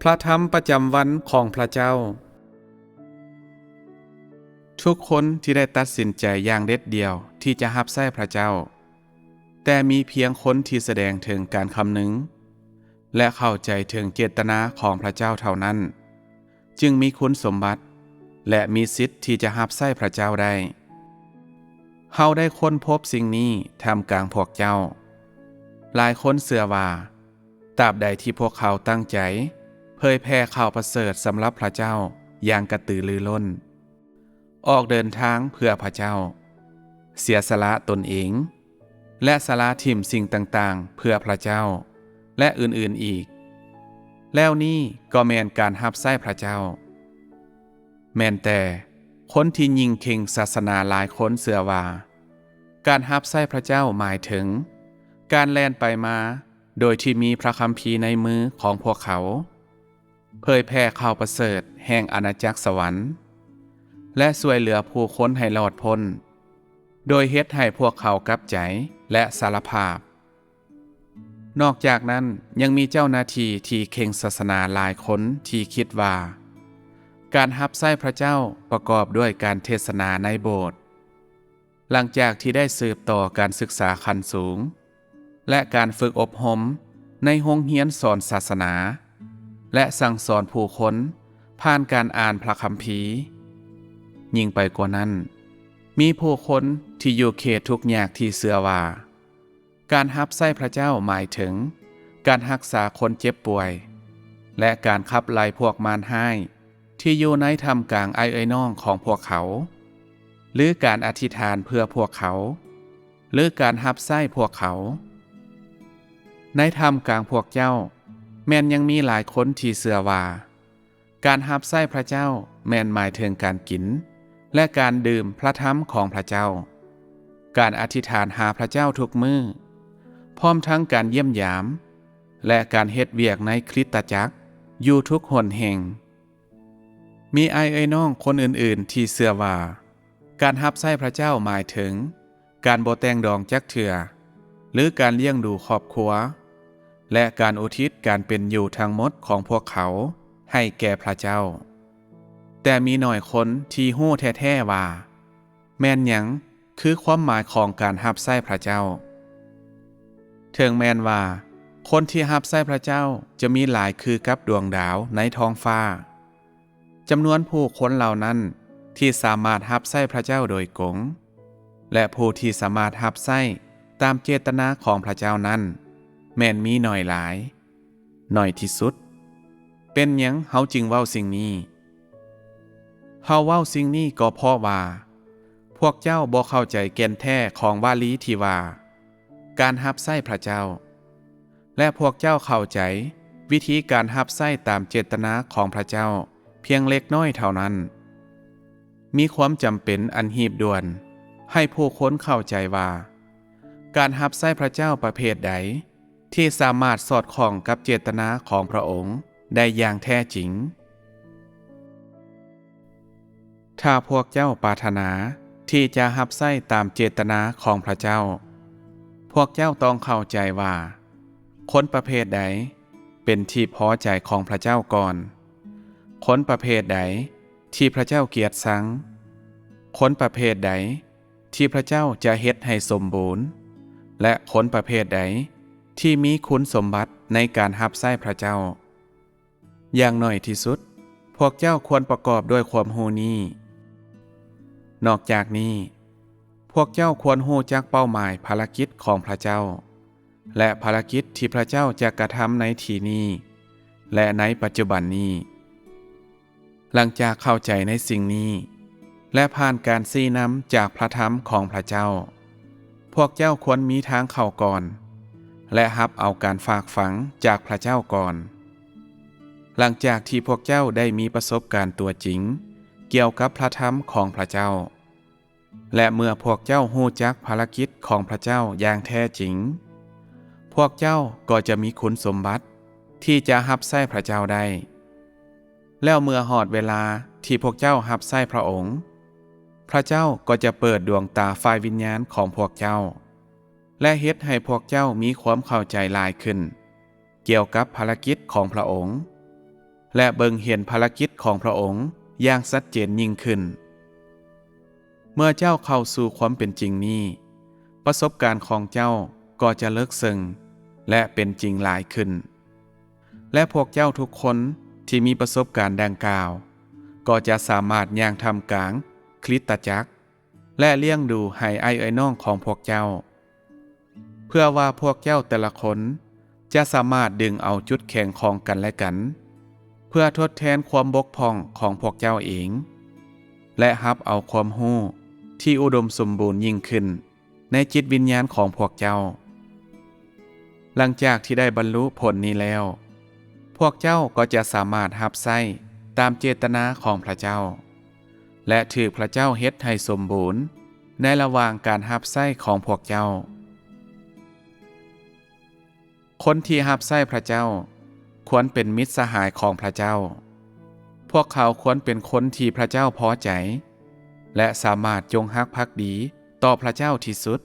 ພະທຳປະຈຳວັນຂອງພະເຈົ້າ. ທຸກຄົນທີ່ໄດ້ຕັດສິນໃຈຢ່າງເດັດດ່ຽວທີ່ຈະຮັບໃຊ້ພະເຈົ້າ, ແຕ່ມີພຽງຄົນທີ່ສະແດງເຖິງການຄຳນຶງ ແລະ ເຂົ້າໃຈເຖິງເຈດຕະນາຂອງພະເຈົ້າເທົ່ານັ້ນ ຈຶ່ງມີຄຸນສົມບັດ ແລະ ມີສິດທີ່ຈະຮັບໃຊ້ພະເຈົ້າໄດ້. ເຮົາໄດ້ຄົ້ນພົບສິ່ງນີ້ທ່າມກາງພວກເຈົ້າ. ຫຼາຍຄົນເຊື່ອວ່າ ຕາບໃດທີ່ພວກເຂົາຕັ້ງໃຈເຜີຍແຜ່ຂ່າວປະເສີດສຳລັບພະເຈົ້າຢ່າງກະຕືລືລົ້ນ, ອອກເດີນທາງເພື່ອພະເຈົ້າ, ເສຍສະຫຼະຕົນເອງ ແລະ ສະຫຼະຖິ້ມສິ່ງຕ່າງໆເພື່ອພະເຈົ້າ ແລະ ອື່ນໆອີກ, ແລ້ວນີ້ກໍແມ່ນການຮັບໃຊ້ພະເຈົ້າ. ແມ່ນແຕ່ຄົນທີ່ຍິ່ງເຄັ່ງສາສະໜາຫຼາຍຄົນເຊື່ອວ່າ ການຮັບໃຊ້ພະເຈົ້າໝາຍເຖິງການແລ່ນໄປມາໂດຍທີ່ມີພະຄຳພີໃນມືຂອງພວກເຂົາ, ເຜີຍແຜ່ຂ່າວປະເສີດແຫ່ງອານາຈັກສະຫວັນ ແລະ ຊ່ວຍເຫຼືອຜູ້ຄົນໃຫ້ລອດພົ້ນ ໂດຍເຮັດໃຫ້ພວກເຂົາກັບໃຈ ແລະ ສາລະພາບ. ນອກຈາກນັ້ນ, ຍັງມີເຈົ້າໜ້າທີ່ທີ່ເຄັ່ງສາສະໜາຫຼາຍຄົນທີ່ຄິດວ່າ ການຮັບໃຊ້ພະເຈົ້າປະກອບດ້ວຍການເທດສະໜາໃນໂບດ, ຫຼັງຈາກທີ່ໄດ້ສືບຕໍ່ການສຶກສາຂັ້ນສູງ ແລະ ການຝຶກອົບຮົມໃນໂຮງຮຽນສອນສາສະໜາ ແລະ ສັ່ງສອນຜູ້ຄົນຜ່ານການອ່ານພະຄຳພີ. ຍິ່ງໄປກວ່ານັ້ນ, ມີຜູ້ຄົນທີ່ຢູ່ເຂດທຸກຍາກທີ່ເຊື່ອວ່າ ການຮັບໃຊ້ພະເຈົ້າໝາຍເຖິງການຮັກສາຄົນເຈັບປ່ວຍ ແລະ ການຂັບໄລ່ພວກມານຮ້າຍທີ່ຢູ່ໃນທ່າມກາງອ້າຍເອື້ອຍນ້ອງຂອງພວກເຂົາ, ຫຼື ການອະທິຖານເພື່ອພວກເຂົາ, ຫຼື ການຮັບໃຊ້ພວກເຂົາ. ໃນທ່າມກາງພວກເຈົ້າ ແມ່ນຍັງມີຫຼາຍຄົນທີ່ເຊື່ອວ່າ ການຮັບໃຊ້ພະເຈົ້າແມ່ນໝາຍເຖິງການກິນ ແລະ ການດື່ມພະທຳຂອງພະເຈົ້າ, ການອະທິຖານຫາພະເຈົ້າທຸກມື້, ພ້ອມທັງການຢ້ຽມຢາມ ແລະ ການເຮັດວຽກໃນຄຣິສຕະຈັກຢູ່ທຸກຫົນແຫ່ງ. ມີອ້າຍເອື້ອຍນ້ອງຄົນອື່ນໆທີ່ເຊື່ອວ່າ ການຮັບໃຊ້ພະເຈົ້າໝາຍເຖິງ ການບໍ່ແຕ່ງດອງຈັກເທື່ອ ຫຼື ການລ້ຽງດູຄອບຄົວ ແລະ ການອຸທິດການເປັນຢູ່ທັງໝົດຂອງພວກເຂົາໃຫ້ແກ່ພະເຈົ້າ. ແຕ່ມີໜ້ອຍຄົນທີ່ຮູ້ແທ້ໆວ່າ ແມ່ນຫຍັງຄືຄວາມໝາຍຂອງການຮັບໃຊ້ພະເຈົ້າ. ເຖິງແມ່ນວ່າຄົນທີ່ຮັບໃຊ້ພະເຈົ້າຈະມີຫຼາຍຄືກັບດວງດາວໃນທ້ອງຟ້າ, ຈຳນວນຜູ້ຄົນເຫຼົ່ານັ້ນທີ່ສາມາດຮັບໃຊ້ພະເຈົ້າໂດຍກົງ ແລະ ຜູ້ທີ່ສາມາດຮັບໃຊ້ຕາມເຈດຕະນາຂອງພະເຈົ້ານັ້ນ ແມ່ນມີໜ້ອຍຫຼາຍ, ໜ້ອຍທີ່ສຸດ. ເປັນຫຍັງເຮົາຈຶ່ງເວົ້າສິ່ງນີ້? ເຮົາເວົ້າສິ່ງນີ້ກໍເພາະວ່າ ພວກເຈົ້າບໍ່ເຂົ້າໃຈແກ່ນແທ້ຂອງວາລີທີ່ວ່າ ການຮັບໃຊ້ພະເຈົ້າ. ແລະ ພວກເຈົ້າເຂົ້າໃຈວິທີການຮັບໃຊ້ຕາມເຈດຕະນາຂອງພະເຈົ້າພຽງເລັກນ້ອຍເທົ່ານັ້ນ. ມີຄວາມຈຳເປັນອັນຮີບດ່ວນໃຫ້ຜູ້ຄົນເຂົ້າໃຈວ່າ ການຮັບໃຊ້ພະເຈົ້າປະເພດໃດທີ່ສາມາດສອດຄ່ອງກັບເຈດຕະນາຂອງພະອົງໄດ້ຢ່າງແທ້ຈິງ. ຖ້າພວກເຈົ້າປາດຖະໜາທີ່ຈະຮັບໃຊ້ຕາມເຈດຕະນາຂອງພະເຈົ້າ, ພວກເຈົ້າຕ້ອງເຂົ້າໃຈວ່າ ຄົນປະເພດໃດເປັນທີ່ພໍໃຈຂອງພະເຈົ້າກ່ອນ, ຄົນປະເພດໃດທີ່ພະເຈົ້າກຽດຊັງ, ຄົນປະເພດໃດທີ່ພະເຈົ້າຈະເຮັດໃຫ້ສົມບູນ ແລະ ຄົນປະເພດໃດທີ່ມີຄຸນສົມບັດໃນການຮັບໃຊ້ພະເຈົ້າ. ຢ່າງໜ້ອຍທີ່ສຸດ, ພວກເຈົ້າຄວນປະກອບດ້ວຍຄວາມຮູ້ນີ້. ນອກຈາກນີ້, ພວກເຈົ້າຄວນຮູ້ຈັກເປົ້າໝາຍພາລະກິດຂອງພະເຈົ້າ ແລະ ພາລະກິດທີ່ພະເຈົ້າຈະກະທຳໃນທີ່ນີ້ ແລະ ໃນປັດຈຸບັນນີ້. ຫຼັງຈາກເຂົ້າໃຈໃນສິ່ງນີ້ ແລະ ຜ່ານການຊີ້ນຳຈາກພະທຳຂອງພະເຈົ້າ, ພວກເຈົ້າຄວນມີທາງເຂົ້າກ່ອນ ແລະ ຮັບເອົາການຝາກຝັງຈາກພະເຈົ້າກ່ອນ. ຫຼັງຈາກທີ່ພວກເຈົ້າໄດ້ມີປະສົບການຕົວຈິງກ່ຽວກັບພະທຳຂອງພະເຈົ້າ, ແລະ ເມື່ອພວກເຈົ້າຮູ້ຈັກພາລະກິດຂອງພະເຈົ້າຢ່າງແທ້ຈິງ, ພວກເຈົ້າກໍຈະມີຄຸນສົມບັດທີ່ຈະຮັບໃຊ້ພະເຈົ້າໄດ້. ແລ້ວເມື່ອຮອດເວລາທີ່ພວກເຈົ້າຮັບໃຊ້ພະອົງ, ພະເຈົ້າກໍຈະເປີດດວງຕາຝ່າຍວິນຍານຂອງພວກເຈົ້າ ແລະ ເຮັດໃຫ້ພວກເຈົ້າມີຄວາມເຂົ້າໃຈຫຼາຍຂຶ້ນກ່ຽວກັບພາລະກິດຂອງພະອົງ. ແລະ ເບິ່ງເຫັນພາລະກິດຂອງພຣະອົງຢ່າງຊັດເຈນຍິ່ງຂຶ້ນ. ເມື່ອເຈົ້າເຂົ້າສູ່ຄວາມເປັນຈິງນີ້, ປະສົບການຂອງເຈົ້າກໍຈະເລິກເຊິ່ງ ແລະ ເປັນຈິງຫຼາຍຂຶ້ນ. ແລະ ພວກເຈົ້າທຸກຄົນທີ່ມີປະສົບການດັ່ງກ່າວ ກໍຈະສາມາດຍ່າງທ່າມກາງຄຣິສຕະຈັກ ແລະ ລ້ຽງດູໃຫ້ອ້າຍເອື້ອຍນ້ອງຂອງພວກເຈົ້າ, ເພື່ອວ່າພວກເຈົ້າແຕ່ລະຄົນຈະສາມາດດຶງເອົາຈຸດແຂງຂອງກັນແລະກັນ ເພື່ອທົດແທນຄວາມບົກຜ່ອງຂອງພວກເຈົ້າເອງ ແລະ ຮັບເອົາຄວາມຮູ້ທີ່ອຸດົມສົມບູນຍິ່ງຂຶ້ນໃນຈິດວິນຍານຂອງພວກເຈົ້າ. ຫຼັງຈາກທີ່ໄດ້ບັນລຸຜົນນີ້ແລ້ວ, ພວກເຈົ້າກໍຈະສາມາດຮັບໃຊ້ຕາມເຈດຕະນາຂອງພຣະເຈົ້າ ແລະ ຖືກພຣະເຈົ້າເຮັດໃຫ້ສົມບູນໃນລະຫວ່າງການຮັບໃຊ້ຂອງພວກເຈົ້າ. ຄົນທີ່ຮັບໃຊ້ພຣະເຈົ້າຄວນເປັນມິດສະຫາຍຂອງພຣະເຈົ້າ. ພວກເຂົາຄວນເປັນຄົນທີ່ພຣະເຈົ້າພໍໃຈ ແລະ ສາມາດຈົງຮັກພັກດີຕໍ່ພຣະເຈົ້າທີ່ສຸດ,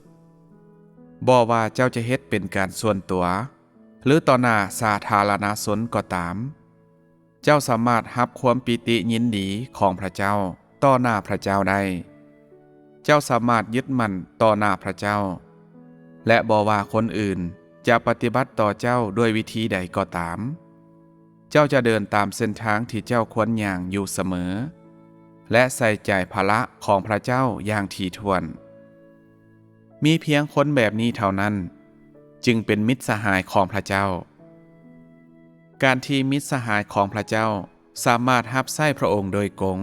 ບໍ່ວ່າເຈົ້າຈະເຮັດເປັນການສ່ວນຕົວ ຫຼື ຕໍ່ໜ້າສາທາລະນະຊົນກໍຕາມ. ເຈົ້າສາມາດຮັບຄວາມປີຕິຍິນດີຂອງພຣະເຈົ້າຕໍ່ໜ້າພຣະເຈົ້າໄດ້. ເຈົ້າສາມາດຍຶດໝັ້ນຕໍ່ໜ້າພຣະເຈົ້າ ແລະ ບໍ່ວ່າຄົນອື່ນຈະປະຕິບັດຕໍ່ເຈົ້າດ້ວຍວິທີໃດກໍຕາມ, ເຈົ້າຈະເດີນຕາມເສັ້ນທາງທີ່ເຈົ້າຄວນຍ່າງຢູ່ສະເໝີ ແລະ ໃສ່ໃຈພາລະຂອງພຣະເຈົ້າຢ່າງຖີ່ຖ້ວນ. ມີພຽງຄົນແບບນີ້ເທົ່ານັ້ນຈຶ່ງເປັນມິດສະຫາຍຂອງພຣະເຈົ້າ. ການທີ່ມິດສະຫາຍຂອງພຣະເຈົ້າສາມາດຮັບໃຊ້ພຣະອົງໂດຍກົງ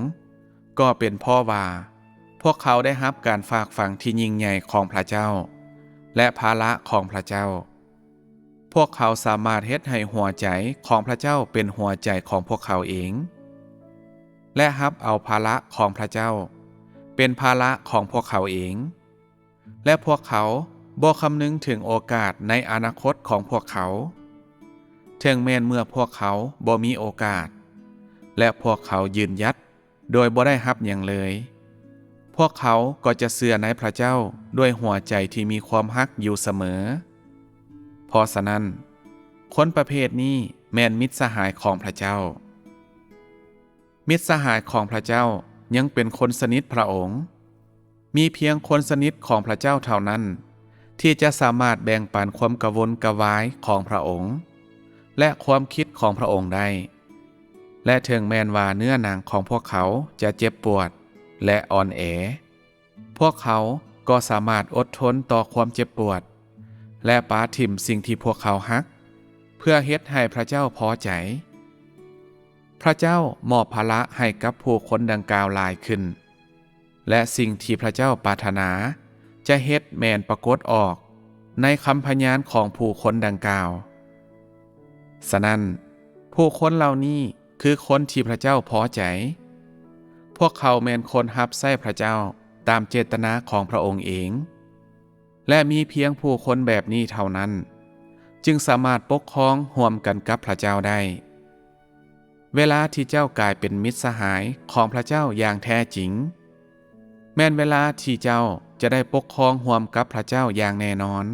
ກໍເປັນເພາະວ່າພວກເຂົາໄດ້ຮັບການຝາກຝັງທີ່ຍິ່ງໃຫຍ່ຂອງພຣະເຈົ້າ ແລະ ພາລະຂອງພຣະເຈົ້າ. ພວກເຂົາສາມາດເຮັດໃຫ້ຫົວໃຈຂອງພຣະເຈົ້າເປັນຫົວໃຈຂອງພວກເຂົາເອງ ແລະ ຮັບເອົາພາລະຂອງພຣະເຈົ້າເປັນພາລະຂອງພວກເຂົາເອງ. ແລະ ພວກເຂົາບໍ່ຄຳນຶງເຖິງໂອກາດໃນອະນາຄົດຂອງພວກເຂົາ, ເຖິງແມ່ນເມື່ອພວກເຂົາບໍ່ມີໂອກາດ ແລະ ພວກເຂົາຢືນຢັດໂດຍບໍ່ໄດ້ຮັບຫຍັງເລີຍ, ພວກເຂົາກໍຈະເຊື່ອໃນພຣະເຈົ້າດ້ວຍຫົວໃຈທີ່ມີຄວາມຮັກຢູ່ສະເໝີ. ເພາະສະນັ້ນ, ຄົນປະເພດນີ້ແມ່ນມິດສະຫາຍຂອງພຣະເຈົ້າ. ມິດສະຫາຍຂອງພຣະເຈົ້າຍັງເປັນຄົນສະໜິດພຣະອົງ. ມີພຽງຄົນສະໜິດຂອງພຣະເຈົ້າເທົ່ານັ້ນ ທີ່ຈະສາມາດແບ່ງປັນຄວາມກະວົນກະວາຍຂອງພຣະອົງ ແລະ ຄວາມຄິດຂອງພຣະອົງໄດ້. ແລະ ເຖິງແມ່ນວ່າເນື້ອໜັງຂອງພວກເຂົາຈະເຈັບປວດ ແລະ ອ່ອນແອ, ພວກເຂົາກໍສາມາດອົດທົນຕໍ່ຄວາມເຈັບປວດ ແລະ ປະຖິ້ມສິ່ງທີ່ພວກເຂົາຮັກ ເພື່ອເຮັດໃຫ້ພຣະເຈົ້າພໍໃຈ. ພຣະເຈົ້າມອບພາລະໃຫ້ກັບຜູ້ຄົນດັ່ງກ່າວຫຼາຍຂຶ້ນ, ແລະ ສິ່ງທີ່ພຣະເຈົ້າປາດຖະໜາຈະເຮັດແມ່ນປາກົດອອກໃນຄຳພະຍານຂອງຜູ້ຄົນດັ່ງກ່າວ. ສະນັ້ນ, ຜູ້ຄົນເຫຼົ່ານີ້ຄືຄົນທີ່ພຣະເຈົ້າພໍໃຈ. ພວກເຂົາແມ່ນຄົນຮັບໃຊ້ພຣະເຈົ້າຕາມເຈດຕະນາຂອງພຣະອົງເອງ. ແລະ ມີພຽງຜູ້ຄົນແບບນີ້ເທົ່ານັ້ນ ຈຶ່ງສາມາດປົກຄອງຮ່ວມກັນກັບພຣະເຈົ້າໄດ້. ເວລາທີ່ເຈົ້າກາຍເປັນມິດສະຫາຍຂອງພຣະເຈົ້າຢ່າງແທ້ຈິງ, ແມ່ນເວລາທີ່ເຈົ້າຈະໄດ້ປົກຄອງຮ່ວມກັບພຣະເຈົ້າຢ່າງແນ່ນອນ.